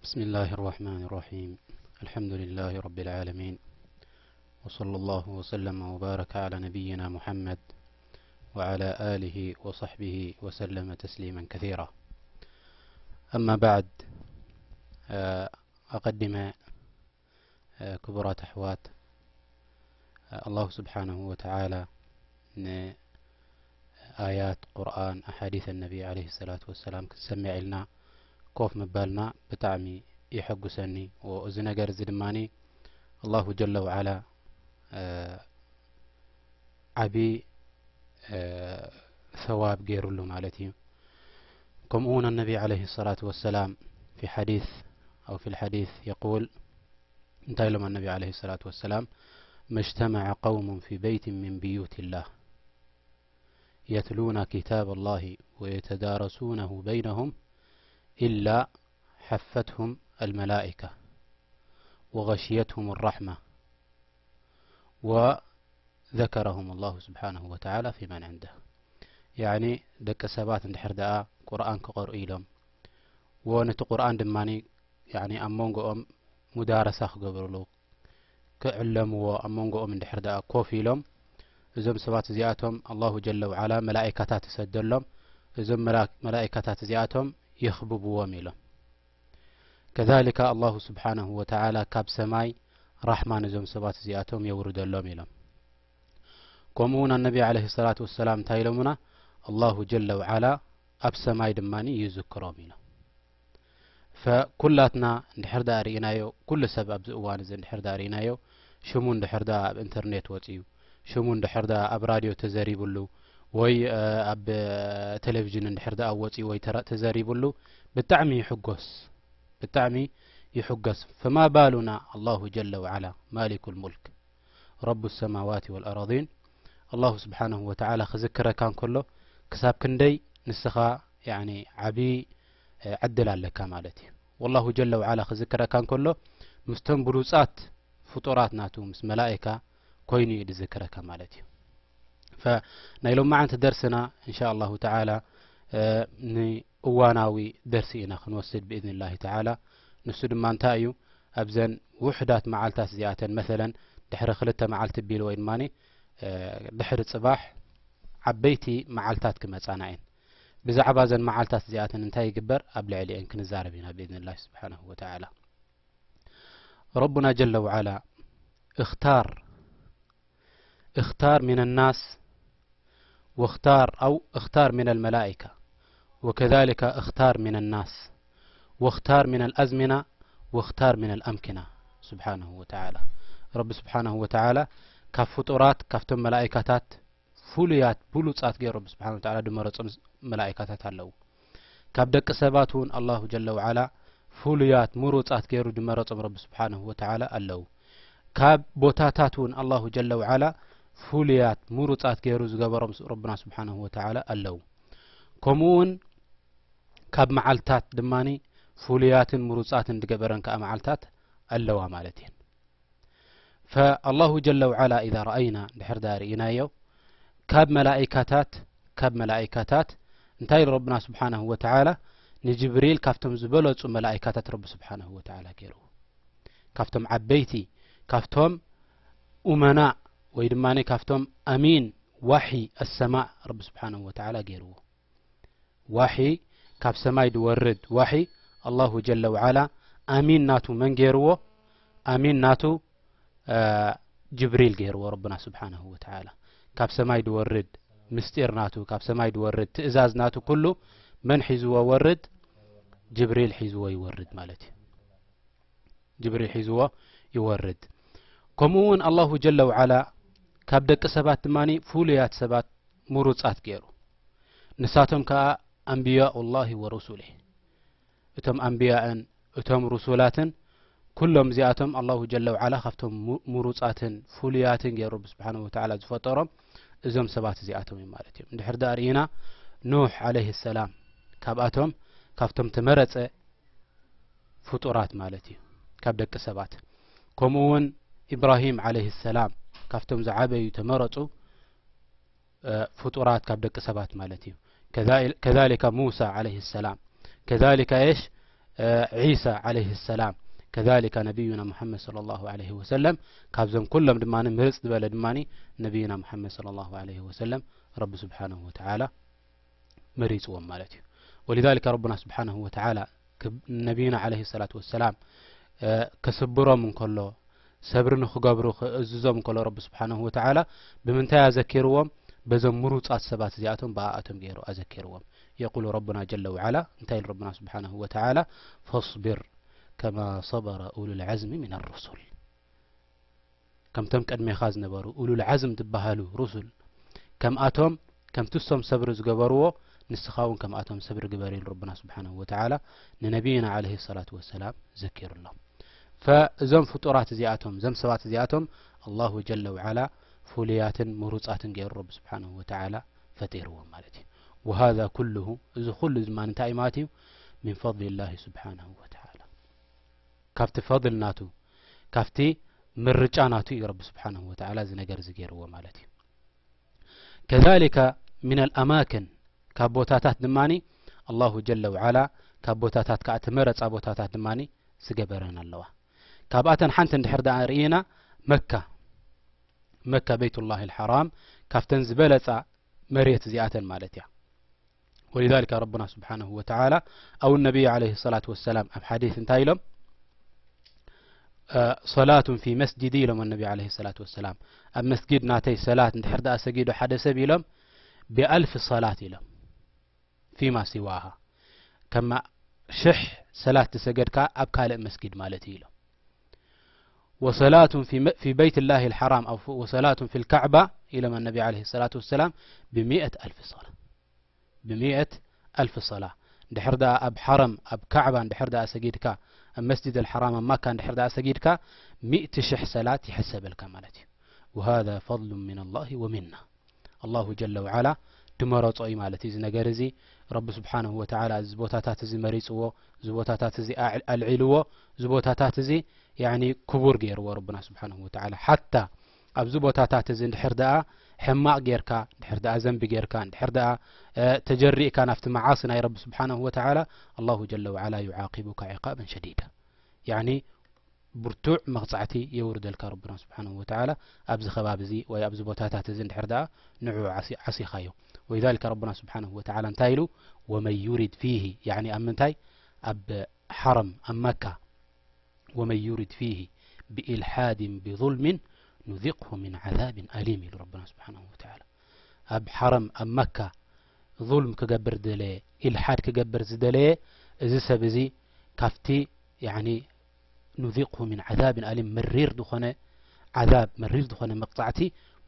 بسم الله الرحمن الرحيم. الحمد لله رب العالمين. وصلى الله وسلم وبارك على نبينا محمد وعلى آله وصحبه وسلم تسليما كثيرا. أما بعد، آه، أقدم، آه، ክቡራት ኣሕዋት፣ ኣላሁ ስብሓነሁ ወተዓላ ንኣያት ቁርኣን፣ ኣሓዲስ ነቢ ዓለይሂ ሰላቱ ወሰላም ክንሰምዕ ኢልና ኮፍ ምባልና ብጣዕሚ የሐጉሰኒ። ወ-፣ እዚ ነገር እዚ ድማኒ ኣላሁ ጀለ ወዓላ፣ እ፣ ዓቢ፣ እ፣ ሰዋብ ገይሩሉ ማለት እዩ። ከምኡ እውን ኣነቢ ዓለይሂ ሰላቱ ወሰላም ፊ ሓዲስ ኣው ፊል ሓዲስ የቁል፣ እንታይ ኢሎም ኣነቢ ዓለይሂ ሰላቱ ወሰላም? መጅተመዐ ቀውሙን ፊ በይትን ሚን ብዩቲላህ የትሉነ ኪታበላሂ ወየተዳረሱነሁ በይነሁም ኢላ ሓፈትሁም ኣልመላኢካ ወገሽየትሁም ራሕማ ወዘከረሁም ኣላሁ ስብሓነሁ ወተዓላ ፊመን ዕንደህ። ያዕኒ ደቂ ሰባት እንድሕር ደኣ ቁርኣን ክቐርኡ ኢሎም፣ ወ-፣ ነቲ ቁርኣን ድማኒ፣ ያዕኒ ኣብ መንጎኦም ሙዳረሳ ክገብርሉ፣ ክዕለምዎ፣ ኣብ መንጎኦም እንድሕር ደኣ ኮፍ ኢሎም፣ እዞም ሰባት እዚኣቶም ኣላሁ ጀለ ወዓላ መላኢካታት ይሰደሎም፣ እዞም መላ-፣ መላኢካታት እዚኣቶም የኽብብዎም ኢሎም። ከዛሊካ ኣላሁ ስብሓነሁ ወተዓላ ካብ ሰማይ ራሕማ ነዞም ሰባት እዚኣቶም የውርደሎም ኢሎም። ከምኡ እውን ኣነቢ ዓለይሂ ሰላቱ ወሰላም እንታይ ኢሎምና? ኣላሁ ጀለ ወዓላ ኣብ ሰማይ ድማኒ ይዝክሮም ኢሎም። ፈኩላትና እንድሕር ደኣ ርኢናዮ፣ ኩሉ ሰብ ኣብዚ እዋን እዚ እንድሕር ደኣ ርኢናዮ፣ ሽሙ እንድሕር ደኣ ኣብ ኢንተርኔት ወጺኡ፣ ሽሙ እንድሕር ደኣ ኣብ ራድዮ ተዘሪብሉ፣ ወይ፣ እ፣ ኣብ ቴሌቪዥን እንድሕር ደኣ ወጺኡ ወይ ተረ-፣ ተዘሪብሉ፣ ብጣዕሚ ይሕጎስ፣ ብጣዕሚ ይሕጎስ። ፈማ ባሉና ኣላሁ ጀለ ወዓላ ማሊኩል ሙልክ ረቡ ሰማዋት ወልኣራዲን ኣላሁ ስብሓነሁ ወተዓላ ክዝክረካ እንከሎ፣ ክሳብ ክንደይ ንስኻ፣ ያዕኒ፣ ዓቢ፣ እ፣ ዕድል ኣለካ ማለት እዩ። ወላሁ ጀለ ወዓላ ክዝክረካ እንከሎ፣ ምስቶም ብሉጻት ፍጡራት ናቱ፣ ምስ መላኢካ ኮይኑ እዩ ዝዝክረካ ማለት እዩ። ፈ-፣ ናይ ሎማዓንቲ ደርስና፣ እንሻ ኣላሁ ተዓላ፣ እ፣ ንእዋናዊ ደርሲ ኢና ክንወስድ ብኢዝኒላሂ ተዓላ። ንሱ ድማ እንታይ እዩ? ኣብዘን ውሑዳት መዓልታት እዚኣተን፣ መሰለን፣ ድሕሪ ክልተ መዓልቲ ቢሉ ወይ ድማኒ፣ እ፣ ድሕሪ ጽባሕ ዓበይቲ መዓልታት ክመጻና እየን። ብዛዕባ እዘን መዓልታት እዚኣተን እንታይ ይግበር? ኣብ ልዕሊአን ክንዛረብ ኢና ብኢዝኒላሂ ስብሓነሁ ወተዓላ። ረቡና ጀለ ወዓላ እኽታር اختار من الناس واختار، أو اختار من الملائكة، وكذلك اختار من الناس، واختار من الأزمنة، واختار من الأمكنة، سبحانه وتعالى። ረቢ ስብሓነሁ ወተዓላ ካብ ፍጡራት፣ ካብቶም መላኢካታት ፍሉያት፣ ብሉጻት ገይሩ ረቢ ስብሓነሁ ወተዓላ ድመረጾም መላኢካታት ኣለዉ። ካብ ደቂ ሰባት እውን ኣላሁ ጀለ ወዓላ ፍሉያት፣ ምሩጻት ገይሩ ድመረጾም ረቢ ስብሓነሁ ወተዓላ ኣለዉ። ካብ ቦታታት እውን ኣላሁ ጀለ ወዓላ ፍሉያት፣ ምሩጻት ገይሩ ዝገበሮም ረቡና ስብሓነሁ ወተዓላ ኣለዉ። ከምኡ እውን ካብ መዓልታት ድማኒ ፍሉያትን ምሩጻትን ድገበረን ከኣ መዓልታት ኣለዋ ማለት እየን። ፈኣላሁ ጀለ ወዓላ ኢዛ ረኣይና፣ እንድሕር ደኣ ርኢናዮ፣ ካብ መላኢካታት፣ ካብ መላኢካታት እንታይ ኢሉ ረብና ስብሓነሁ ወተዓላ? ንጅብሪል ካብቶም ዝበለጹ መላኢካታት ረቢ ስብሓነሁ ወተዓላ ገይርዎ። ካብቶም ዓበይቲ፣ ካብቶም ኡመናእ ወይ ድማ ካብቶም ኣሚን ዋሒ ኣሰማእ ረቢ ስብሓነሁ ወተዓላ ገይርዎ። ዋሒ ካብ ሰማይ ድወርድ ዋሒ፣ ኣላሁ ጀለ ወዓላ ኣሚን ናቱ መን ገይርዎ? ኣሚን ናቱ፣ እ፣ ጅብሪል ገይርዎ ረብና ስብሓነሁ ወተዓላ። ካብ ሰማይ ድወርድ ምስጢር ናቱ፣ ካብ ሰማይ ድወርድ ትእዛዝ ናቱ ኩሉ መን ሒዝዎ ወርድ? ጅብሪል ሒዝዎ ይወርድ ማለት እዩ። ጅብሪል ሒዝዎ ይወርድ። ከምኡ እውን ኣላሁ ጀለ ወዓላ ካብ ደቂ ሰባት ድማ ፍሉያት ሰባት ምሩጻት ገይሩ። ንሳቶም ከኣ ኣንብያኡላሂ ወሩሱሊህ። እቶም ኣንብያእን እቶም ሩሱላትን ኩሎም እዚኣቶም ኣላሁ ጀለ ወዓላ ካብቶም ሙ-፣ ምሩጻትን ፍሉያትን ገይሩ ረቢ ስብሓነሁ ወተዓላ ዝፈጠሮም እዞም ሰባት እዚኣቶም እዮም ማለት እዮም። እንድሕር ደኣ ርኢና ኑሕ ዓለይሂ ሰላም ካብኣቶም፣ ካብቶም ተመረጸ ፍጡራት ማለት እዩ፣ ካብ ደቂ ሰባት። ከምኡ እውን ኢብራሂም ዓለይሂ ሰላም ካብቶም ዝዓበዩ ተመረጹ፣ እ፣ ፍጡራት ካብ ደቂ ሰባት ማለት እዩ። ከዛል-፣ ከዛሊካ ሙሳ ዓለይሂ ሰላም፣ ከዛሊካ የሽ፣ ዒሳ ዓለይሂ ሰላም፣ ከዛሊካ ነቢዩና ሙሐመድ ሰለላሁ ዓለይሂ ወሰለም። ካብዞም ኩሎም ድማ ምርጽ ዝበለ ድማ ነቢዩና ሙሐመድ ሰለላሁ ዓለይሂ ወሰለም ረቢ ስብሓነሁ ወተዓላ መሪጽዎም ማለት እዩ። ወሊዛሊከ ረቡና ስብሓነሁ ወተዓላ ነቢዩና ዓለይሂ ሰላቱ ወሰላም ከስብሮም እንከሎ፣ ሰብሪ ንኽገብሩ ክእዝዞም እንከሎ ረቢ ስብሓነሁ ወተዓላ ብምንታይ ኣዘኪርዎም? በዞም ምሩጻት ሰባት እዚኣቶም ብኣኣቶም ገይሩ ኣዘኪርዎም። የቁሉ ረቡና ጀለ ወዓላ፣ እንታይ ኢሉ ረቡና ስብሓነሁ ወተዓላ? ፈስቢር ከማ ሰበረ ኡሉል ዓዝሚ ሚነ ሩሱል። ከምቶም ቅድሜኻ ዝነበሩ ኡሉል ዓዝም ዝበሃሉ ሩሱል፣ ከምኣቶም፣ ከምቲ እሶም ሰብሪ ዝገበርዎ፣ ንስኻ እውን ከምኣቶም ሰብሪ ግበር ኢሉ ረቡና ስብሓነሁ ወተዓላ ንነቢይና ዓለይሂ ሰላቱ ወሰላም ዘኪሩሎም። ፈእዞም ፍጡራት እዚኣቶም፣ እዞም ሰባት እዚኣቶም ኣላሁ ጀለ ወዓላ ፍሉያትን ምሩጻትን ገይሩ ረቢ ስብሓነሁ ወተዓላ ፈጢርዎም ማለት እዩ። ወሃዛ ኩሉሁ፣ እዚ ኩሉ ድማ እንታይ ማለት እዩ? ሚን ፈድሊላሂ ስብሓነሁ ወተዓላ፣ ካብቲ ፈድል ናቱ፣ ካብቲ ምርጫ ናቱ እዩ ረቢ ስብሓነሁ ወተዓላ እዚ ነገር እዚ ገይርዎ ማለት እዩ። ከዛሊከ ሚነል ኣማክን፣ ካብ ቦታታት ድማኒ ኣላሁ ጀለ ወዓላ ካብ ቦታታት ከኣ ተመረጻ ቦታታት ድማኒ ዝገበረን ኣለዋ። ካብኣተን ሓንቲ እንድሕር ደኣ ርኢና መካ፣ መካ በይቱላሂል ሓራም ካብተን ዝበለጻ መሬት እዚኣተን ማለት እያ። ወሊዛሊከ ረቡና ስብሓነሁ ወተዓላ ኣው ነቢይ ዓለይሂ ሰላቱ ወሰላም ኣብ ሓዲስ እንታይ ኢሎም? እ፣ ሰላቱን ፊ መስጂዲ ኢሎም ነቢ ዓለይሂ ሰላቱ ወሰላም፣ ኣብ መስጊድ ናተይ ሰላት እንድሕር ደኣ ሰጊዱ ሓደ ሰብ ኢሎም ብኣልፍ ሰላት ኢሎም ፊማ ሲዋሃ፣ ከማ ሽሕ ሰላት ዝሰገድካ ኣብ ካልእ መስጊድ ማለት እዩ ኢሎም። ወሰላቱን ፊ መ-፣ ፊ በይትላሂል ሓራም ኣው ፍ-፣ ወሰላቱን ፊል ካዕባ ኢሎም ነቢ ዓለይሂ ሰላቱ ወሰላም ብሚእት ኣልፍ ሰላ፣ ብሚእት ኣልፍ ሰላ። እንድሕር ደኣ ኣብ ሓረም፣ ኣብ ካዕባ እንድሕር ደኣ ሰጊድካ፣ ኣብ መስጂድ ኣልሓራም ኣብ ማካ እንድሕር ደኣ ሰጊድካ፣ ሚእቲ ሽሕ ሰላት ይሕሰበልካ ማለት እዩ። ወሃዛ ፈድሉን ሚነላሂ ወሚና። ኣላሁ ጀለ ወዓላ ድመረጾ እዩ ማለት እዩ። እዚ ነገር እዚ ረቢ ስብሓነሁ ወተዓላ እዚ ቦታታት እዚ መሪጽዎ፣ እዚ ቦታታት እዚ ኣዕ-፣ ኣልዒልዎ፣ እዚ ቦታታት እዚ ያኒ ክቡር ገይርዎ ረብና ስብሓነሁ ወተዓላ። ሓታ ኣብዚ ቦታታት እዚ እንድሕር ደኣ ሕማቕ ጌርካ፣ እንድሕር ደኣ ዘንቢ ጌርካ፣ እንድሕር ደኣ፣ እ፣ ተጀሪእካ ናብቲ መዓሲ ናይ ረቢ ስብሓነሁ ወተዓላ፣ ኣላሁ ጀለ ወዓላ ዩዓቂቡካ ዒቃበን ሸዲዳ። ያኒ ብርቱዕ መቕጻዕቲ የውርደልካ ረብና ስብሓነሁ ወተዓላ ኣብዚ ከባቢ እዚ ወይ ኣብዚ ቦታታት እዚ እንድሕር ደኣ ንዕኡ ዓሲ-፣ ዓሲኻዮ። ወሊዛሊከ ረብና ስብሓነሁ ወተዓላ እንታይ ኢሉ? ወመን ዩሪድ ፊሂ፣ ያኒ ኣብ ምንታይ? ኣብ ሓረም፣ ኣብ መካ። ወመን ዩሪድ ፊሂ ብኢልሓድን ብዙልሚን ኑዚቅሁ ሚን ዓዛብን ኣሊም ኢሉ ረብና ስብሓነሁ ወተዓላ። ኣብ ሓረም፣ ኣብ መካ ዙልም ክገብር ዝደለየ፣ ኢልሓድ ክገብር ዝደለየ፣ እዚ ሰብ እዚ ካብቲ፣ ያኒ፣ ኑዚቅሁ ሚን ዓዛብን ኣሊም፣ መሪር ዝኾነ ዓዛብ፣ መሪር ዝኾነ መቕጻዕቲ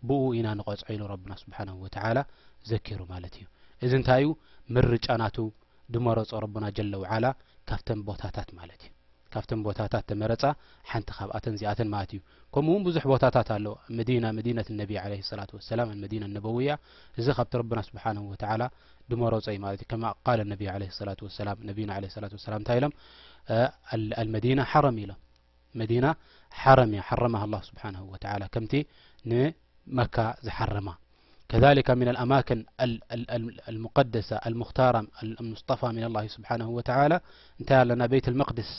ብኡ ኢና ንቐጽዖ ኢሉ ረብና ስብሓነሁ ወተዓላ ዘኪሩ ማለት እዩ። እዚ እንታይ እዩ? ምርጫ ናቱ ድመረጾ ረብና ጀለ ወዓላ ካብተን ቦታታት ማለት እዩ። ካብተን ቦታታት ተመረጻ ሓንቲ ካብኣተን እዚኣተን ማለት እዩ። ከምኡ እውን ብዙሕ ቦታታት ኣሎ። መዲና፣ መዲነት ነቢ ዓለይሂ ሰላቱ ወሰላም፣ መዲና ነበውያ፣ እዚ ካብቲ ረብና ስብሓነሁ ወተዓላ ድመረጾ እዩ ማለት እዩ። ከማ ቃለ ነቢ ዓለይሂ ሰላቱ ወሰላም፣ ነቢና ዓለይሂ ሰላቱ ወሰላም እንታይ ኢሎም? እ፣ ኣል-፣ ኣልመዲና ሓረም ኢሎም። መዲና ሓረም እያ፣ ሓረመሃ ኣላህ ስብሓነሁ ወተዓላ፣ ከምቲ ንመካ ዝሓረማ። ከዛሊከ ሚነል ኣማክን ኣል-፣ ኣል-፣ ኣል-፣ ኣልሙቀደሰ ኣልሙኽታራ ኣል-፣ ኣልሙስጠፋ ሚነላሂ ስብሓነሁ ወተዓላ እንታይ ኣለና? ቤይት ኣልመቅድስ።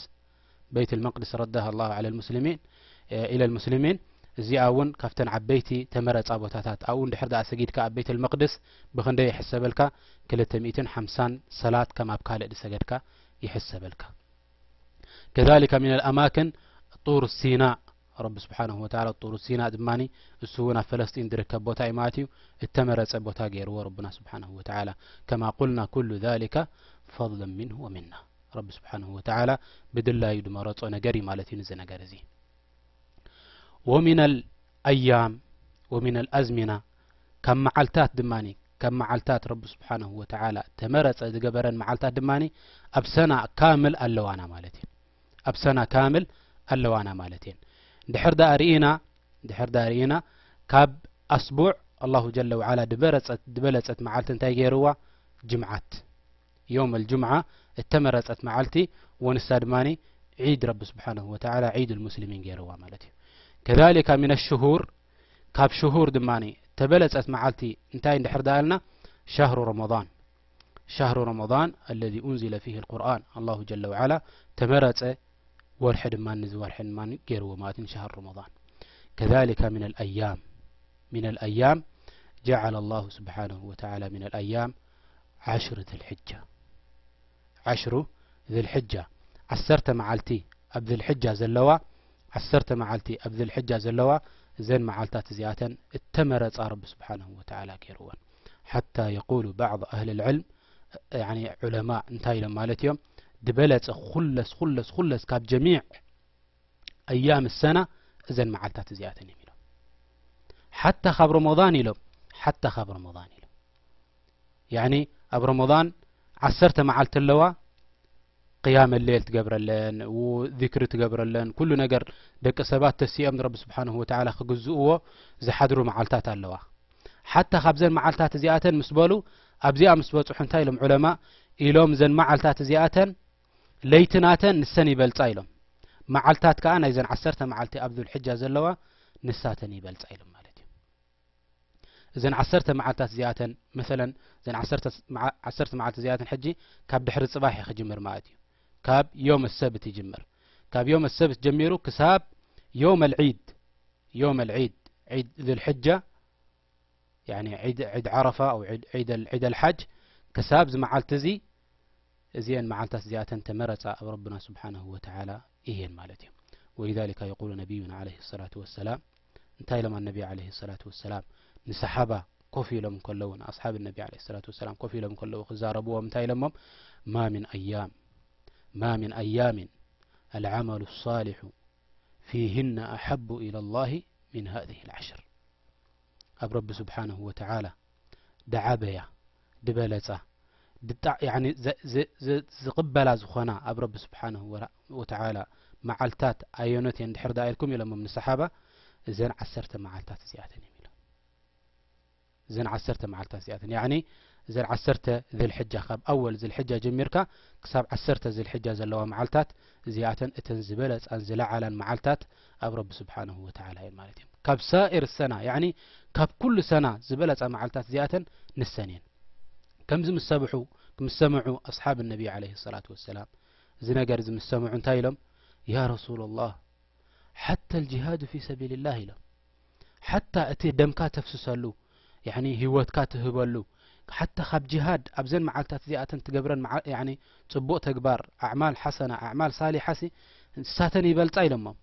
ቤይት ኣልመቅድስ ረዳሃ ኣላሁ ዐለ ልሙስሊሚን፣ እ፣ ኢለ ልሙስሊሚን። እዚኣ እውን ካብተን ዓበይቲ ተመረጻ ቦታታት። ኣብኡ እንድሕር ደኣ ሰጊድካ ኣብ ቤይት ኣልመቅድስ ብኽንደይ ይሕሰበልካ? ክልተ ሚእትን ሓምሳን ሰላት ከም ኣብ ካልእ ዝሰገድካ ይሕሰበልካ። ከዛሊከ ሚነል ኣማክን ጡር ሲና፣ ረቢ ስብሓነሁ ወተዓላ ጡር ሲና ድማኒ እሱ እውን ኣብ ፈለስጢን ዝርከብ ቦታ እዩ ማለት እዩ። እተመረጸ ቦታ ገይርዎ ረብና ስብሓነሁ ወተዓላ። ከማ ቁልና ኩሉ ዛሊከ ፈድለን ሚንሁ ወሚና። ረቢ ስብሓነሁ ወተዓላ ብድላዩ ድመረጾ ነገር እዩ ማለት እዩ። ንዚ ነገር እዚ ወሚነል ኣያም ወሚነል ኣዝሚና፣ ካብ መዓልታት ድማኒ፣ ካብ መዓልታት ረቢ ስብሓነሁ ወተዓላ ተመረጸ ዝገበረን መዓልታት ድማኒ ኣብ ሰና ካምል ኣለዋና ማለት እዩ። ኣብ ሰና ካምል ኣለዋና ማለት እየን። ድሕር ደኣ ርኢና፣ ድሕር ደኣ ርኢና፣ ካብ ኣስቡዕ ኣላሁ ጀለ ወዓላ ድበረጸት፣ ድበለጸት መዓልቲ እንታይ ገይርዋ? ጅምዓት። ዮም ኣልጅምዓ እተመረጸት መዓልቲ፣ ወንሳ ድማኒ ዒድ ረቢ ስብሓነሁ ወተዓላ ዒድ ልሙስሊሚን ገይርዋ ማለት እዩ። ከዛሊካ ሚነ ሽሁር፣ ካብ ሽሁር ድማኒ ተበለጸት መዓልቲ እንታይ እንድሕር ደኣልና? ሻህሩ ረመዳን። شهر رمضان الذي أنزل فيه القرآن. ኣላሁ ጀለ ወዓላ ተመረጸ ወርሒ ድማ፣ ንዚ ወርሒ ድማ ገይርዎ ማለት እዩ፣ ሸህር ረመዳን። كذلك من الأيام، من الأيام جعل الله سبحانه وتعالى من الأيام عشر ذي الحجة، عشر ذي الحجة، ዓሰርተ መዓልቲ ኣብ ذي الحجة ዘለዋ፣ ዓሰርተ መዓልቲ ኣብ ذي الحجة ዘለዋ፣ እዘን መዓልታት እዚኣተን እተመረጻ ረቢ ስብሓንሁ ወተዓላ ገይርወን። حتى يقول بعض أهل العلم، ያኒ ዑለማ እንታይ ኢሎም ማለት እዮም፣ ዝበለጸ ኩለስ፣ ኩለስ፣ ኩለስ ካብ ጀሚዕ ኣያም ሰና እዘን መዓልታት እዚኣተን እዮም ኢሎም። ሓታ ካብ ረመዳን ኢሎም፣ ሓታ ካብ ረመዳን ኢሎም። ያኒ ኣብ ረመዳን ዓሰርተ መዓልቲ ኣለዋ፣ ቅያም ሌል ትገብረለን፣ ው-፣ ዚክሪ ትገብረለን፣ ኩሉ ነገር ደቂ ሰባት ተሲኦም ንረቢ ስብሓንሁ ወተዓላ ክግዝእዎ ዝሓድሩ መዓልታት ኣለዋ። ሓታ ካብዘን መዓልታት እዚኣተን ምስ በሉ፣ ኣብዚኣ ምስ በጽሑ እንታይ ኢሎም ዑለማ ኢሎም፣ እዘን መዓልታት እዚኣተን ለይቲ ናተን ንሰን ይበልጻ ኢሎም። መዓልታት ከኣ ናይዘን ዓሰርተ መዓልቲ ኣብ ዙልሕጃ ዘለዋ ንሳተን ይበልጻ ኢሎም ማለት እዩ። እዘን ዓሰርተ መዓልታት እዚኣተን፣ መሰለን፣ እዘን ዓሰርተ መዓ-፣ ዓሰርተ መዓልቲ እዚኣተን ሕጂ ካብ ድሕሪ ጽባሕ እዩ ክጅምር ማለት እዩ። ካብ ዮም ሰብት ይጅምር። ካብ ዮም ሰብት ጀሚሩ ክሳብ ዮም ኣልዒድ፣ ዮም ኣልዒድ፣ ዒድ ዙልሕጃ፣ ያኒ ዒድ፣ ዒድ ዓረፋ ኣው ዒድ፣ ዒድ ኣል-፣ ዒድ ኣልሓጅ፣ ክሳብ እዚ መዓልቲ እዚ፣ እዚአን መዓልታት እዚኣተን ተመረጻ ኣብ ረብና ስብሓነሁ ወተዓላ እየን ማለት እዩ። ولذلك يقول نبينا عليه الصلاة والسلام، እንታይ ኢሎም ኣነቢ ዓለይሂ ሰላቱ ወሰላም ንሰሓባ ኮፍ ኢሎም ከለዉ፣ ንኣስሓብ ነቢ ዓለይሂ ሰላቱ ወሰላም ኮፍ ኢሎም ከለዉ ክዛረብዎም እንታይ ኢሎሞም? ما من أيام، ما من أيام العمل الصالح فيهن أحب إلى الله من هذه العشر። ኣብ ረቢ ስብሓነሁ ወተዓላ ደዓበያ፣ ድበለጻ፣ ድጣ-፣ ያኒ ዘ-፣ ዘ-፣ ዘ-፣ ዝቕበላ ዝኾና ኣብ ረቢ ስብሓነሁ ወራ-፣ ወተዓላ መዓልታት ኣየኖት እየን ድሕር ደኣ ኢልኩም ኢሎሞም ንሰሓባ፣ እዘን ዓሰርተ መዓልታት እዚኣተን እዮም ኢሎም። እዘን ዓሰርተ መዓልታት እዚኣተን፣ ያኒ እዘን ዓሰርተ ዝልሕጃ፣ ካብ ኣወል ዝልሕጃ ጀሚርካ ክሳብ ዓሰርተ ዝልሕጃ ዘለዋ መዓልታት እዚኣተን እተን ዝበለጻን ዝለዓላን መዓልታት ኣብ ረቢ ስብሓነሁ ወተዓላ እየን ማለት እዮም። ካብ ሳኢር ሰና፣ ያኒ ካብ ኩሉ ሰና ዝበለጻ መዓልታት እዚኣተን ንሰን እየን። ከምዚ ምስ ሰብሑ፣ ምስ ሰምዑ ኣስሓብ ነቢ ዓለይሂ ሰላቱ ወሰላም፣ እዚ ነገር እዚ ምስ ሰምዑ እንታይ ኢሎም? ያ ረሱለላህ፣ ሓታ ኣልጅሃዱ ፊ ሰቢልላህ ኢሎም። ሓታ እቲ ደምካ ተፍስሰሉ፣ ያኒ ህይወትካ ትህበሉ፣ ሓታ ካብ ጅሃድ ኣብዘን መዓልታት እዚኣተን ትገብረን መዓ-፣ ያኒ ጽቡቕ ተግባር፣ ኣዕማል ሓሰና፣ ኣዕማል ሳሊሓሲ፣ ንሳተን ይበልጻ ኢሎሞም።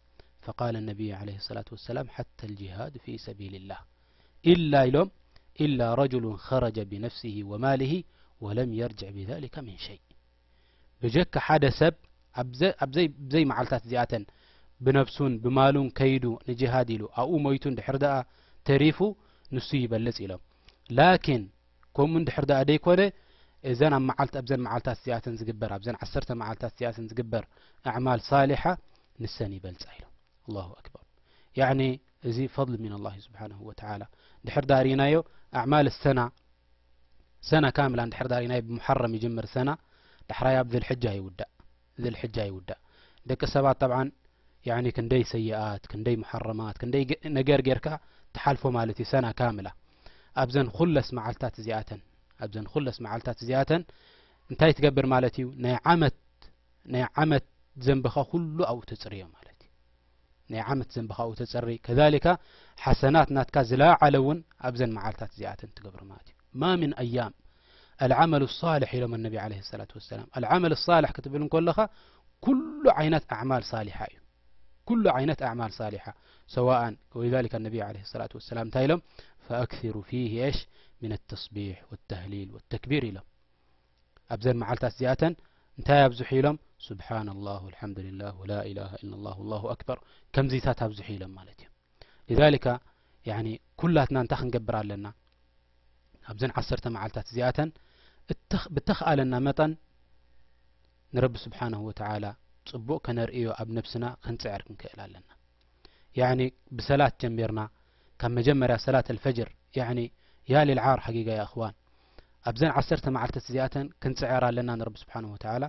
ፈቃለ ነቢይ ዓለይሂ ሰላቱ ወሰላም፣ ሓታ ኣልጅሃዱ ፊ ሰቢልላህ። ኢላ ኢሎም፣ ኢላ ረጁሉን ኸረጀ ቢነፍሲሂ ወማሊሂ ወለም የርጅዕ ቢዛሊከ ሚን ሸይ። ብጀካ ሓደ ሰብ ኣብዘ-፣ ኣብዘይ-፣ ብዘይ መዓልታት እዚኣተን ብነብሱን ብማሉን ከይዱ ንጅሃድ ኢሉ ኣብኡ ሞይቱ እንድሕር ደኣ ተሪፉ ንሱ ይበልጽ ኢሎም። ላኪን ከምኡ እንድሕር ደኣ ደይኮነ እዘን ኣብ መዓልት-፣ ኣብዘን መዓልታት እዚኣተን ዝግበር፣ ኣብዘን ዓሰርተ መዓልታት እዚኣተን ዝግበር ኣዕማል ሳሊሓ ንሰን ይበልጻ ኢሎም። ኣላሁ ኣክበር። ያዕኒ እዚ ፈድል ሚን ኣላሂ ስብሓነሁ ወተዓላ። ድሕር ዳሪናዮ ኣዕማል ሰና፣ ሰና ካምላ እንድሕር ዳሪናዮ ብሙሓረም ይጅምር ሰና፣ ዳሕራይ ኣብ ዝልሕጃ ይውዳእ፣ ዝልሕጃ ይውዳእ። ደቂ ሰባት ጠብዓን ያዕኒ ክንደይ ሰይኣት፣ ክንደይ ሙሓረማት፣ ክንደይ ገ-፣ ነገር ጌርካ ትሓልፎ ማለት እዩ ሰና ካምላ። ኣብዘን ኩለስ መዓልታት እዚኣተን፣ ኣብዘን ኩለስ መዓልታት እዚኣተን እንታይ ትገብር ማለት እዩ? ናይ ዓመት፣ ናይ ዓመት ዘንብኻ ኩሉ ኣብኡ ተጽርዮ ማለት እዩ። ናይ ዓመት ዘንብኻ ኣብኡ ተጸሪ። ከዛሊካ ሓሰናት ናትካ ዝለዓለ እውን ኣብዘን መዓልታት እዚኣተን ትገብሮ ማለት እዩ። ማ ምን ኣያም ኣልዓመሉ ሳልሕ ኢሎም ነቢ ዓለይሂ ሰላቱ ወሰላም። ኣልዓመል ሳልሕ ክትብል እንከለኻ ኩሉ ዓይነት ኣዕማል ሳሊሓ እዩ። ኩሉ ዓይነት ኣዕማል ሳሊሓ ሰዋኣን። ወሊዛሊካ ነቢ ዓለይሂ ሰላቱ ወሰላም እንታይ ኢሎም? ፈኣክሲሩ ፊህ ኤሽ ምን ተስቢሕ ወተህሊል ወተክቢር ኢሎም። ኣብዘን መዓልታት እዚኣተን እንታይ ኣብዝሑ ኢሎም? ስብሓንላህ ወልሓምዱሊላህ ወላ ኢላሃ ኢላላህ ወላሁ ኣክበር፣ ከምዚታት ኣብዝሑ ኢሎም ማለት እዩ። ሊዛሊካ ያኒ ኩላትና እንታይ ክንገብር ኣለና? ኣብዘን ዓሰርተ መዓልታት እዚኣተን እተኽ-፣ ብተኽኣለና መጠን ንረቢ ስብሓንሁ ወተዓላ ጽቡቕ ከነርእዮ ኣብ ነብስና ክንጽዕር ክንክእል ኣለና። ያኒ ብሰላት ጀሚርና፣ ካብ መጀመርያ ሰላት ኣልፈጅር፣ ያኒ ያ ሊልዓር ሓቂቃ ያ እኽዋን፣ ኣብዘን ዓሰርተ መዓልታት እዚኣተን ክንጽዕር ኣለና ንረቢ ስብሓንሁ ወተዓላ።